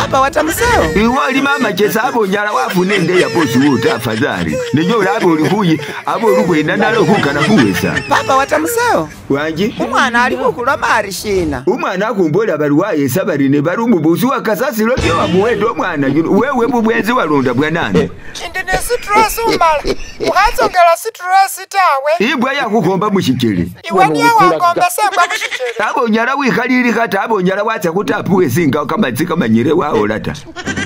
Papa watamuseo. Iwe olima amachesi aba onyala wafuna ende ya bosi wo afadhali. Nenyola aba oli khuyi aba oli khwenda nalo khukana khuwesa. Papa watamuseo. Wanji? Umwana ali khukhuloma ari shina? Umwana akhumbola bari wayesa bari ne bari umubusi wa kasasilo byo wamuwede omwana yuno. Wewe bubwenzi walonda bwanani. Indi ne stress umala. Ukhatsongela stress tawe. Ibwa yakhukhomba mushichele. Iwe niye wangomba sembwa mushichele. Aba onyala wikhalili ata aba onyala watsa khutapu wesinga kamatsi kamanyire wahola ta.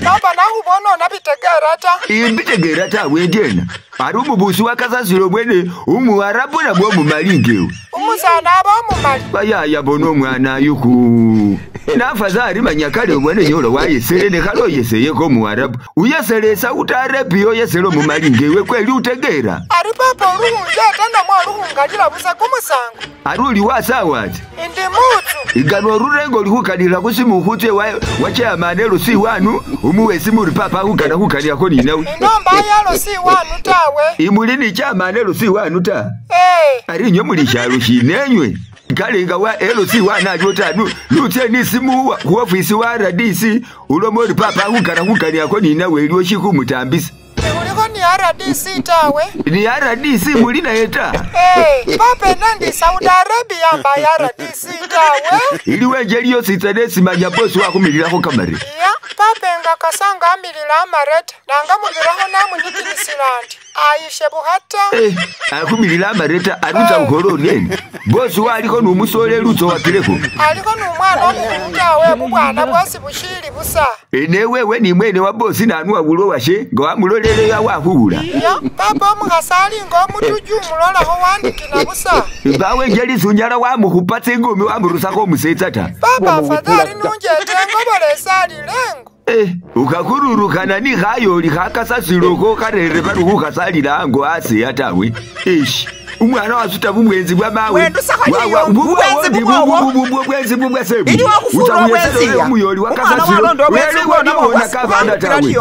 Papa nakhubona onabitegera ta. Imbitegera tawe endyena. Ari umubusi wa kasasilo bwene umuarabu nabwo omumalingewe. Umusana aba omumali. Bayaya bona omwana yuku. Nafazari manya kale obwene nyolo wayesele nekhale oyeseyeko omuarabu. Uyesele Saudi Arabia oyesele omumalingewe kweli utegera. Ari papa olukhunjeta namwe olukhungalila busa kumusango. Ari oli wasawatsi. Indi mutsu. Ingano orurengo oli khukalila khusimu khutse wa chairman LC wanu umuwe simu uri papa khukana khukaniakho ninawe. Inomba ya LC wanu tawe. Imuli ni chairman LC wanu ta. Ari inywe muli shalo shinenywe. Kalinga wa LC wana aliwo ta nutse ni simu khu ofisi wa RDC ulomo uri papa khukana khukaniakho ninawe eliwo shikhumutambisa. Ulikho ni RDC tawe. Ni RDC muli naye ta. Papa nandi Saudi Arabia mba ya RDC tawe. Iliwe njeliyo sitsa nesimanya bosi wakhumililakho kamare. Ya, papa nga kasanga amilila amareta. Nanga mubirakho namunyikinisila ndi. Ayishe bukhata. Akhumilila amareta arutsa khukhola oryene. Bosi walikho n'umusole lutso wakilekho. Alikho n'umwana omukhulu tawe bubwana bwosi bushili busa. Enewewe ni mwene wa bosi nanuwa wulo washe nga wamulolele wakhuwula. Ya, papa omukhasi ali nga omutuju umulolakho wandikina busa. Bawe njeli sunyala wamukhupa tsingumi wamurusakho omusetsa ta. Papa afadhali nunjete ngobola esali lengo. Ukhakururukhana ni khayoli khakasasilokho kharere bari khukhasalila ango asiya tawe. Ish. Umwana wasuta bumwenzi bwa mawe. Bubwenzi bubwasebu. Umuyoli wakasasilo. Wele kavanda tawe.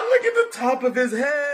Look at the top of his head.